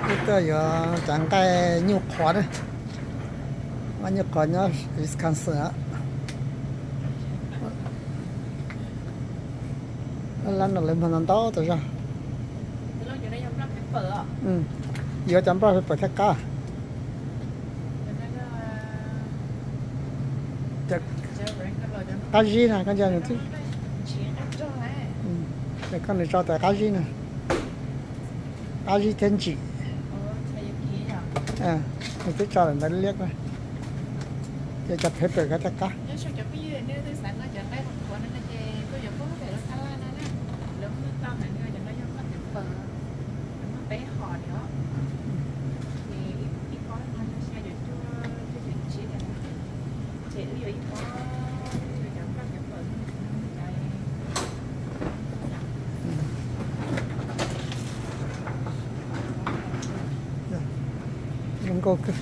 Ib tuaj yuav cov nqaij nyuj qhuav na. Nqaij nyuj qhuav nyob Wisconsin. Lab no lawv muag ntau ntau tas zog. Yuav cov brown pepper thiaj qab. Qab zib na, koj nco nws twb, koj nws tso tas qab zib na. Qab zib thiab ntsim. Nws twb tso lawm ntawd liab. Yuav cov pepper koj thiaj qab. Zoo nkauj kawg.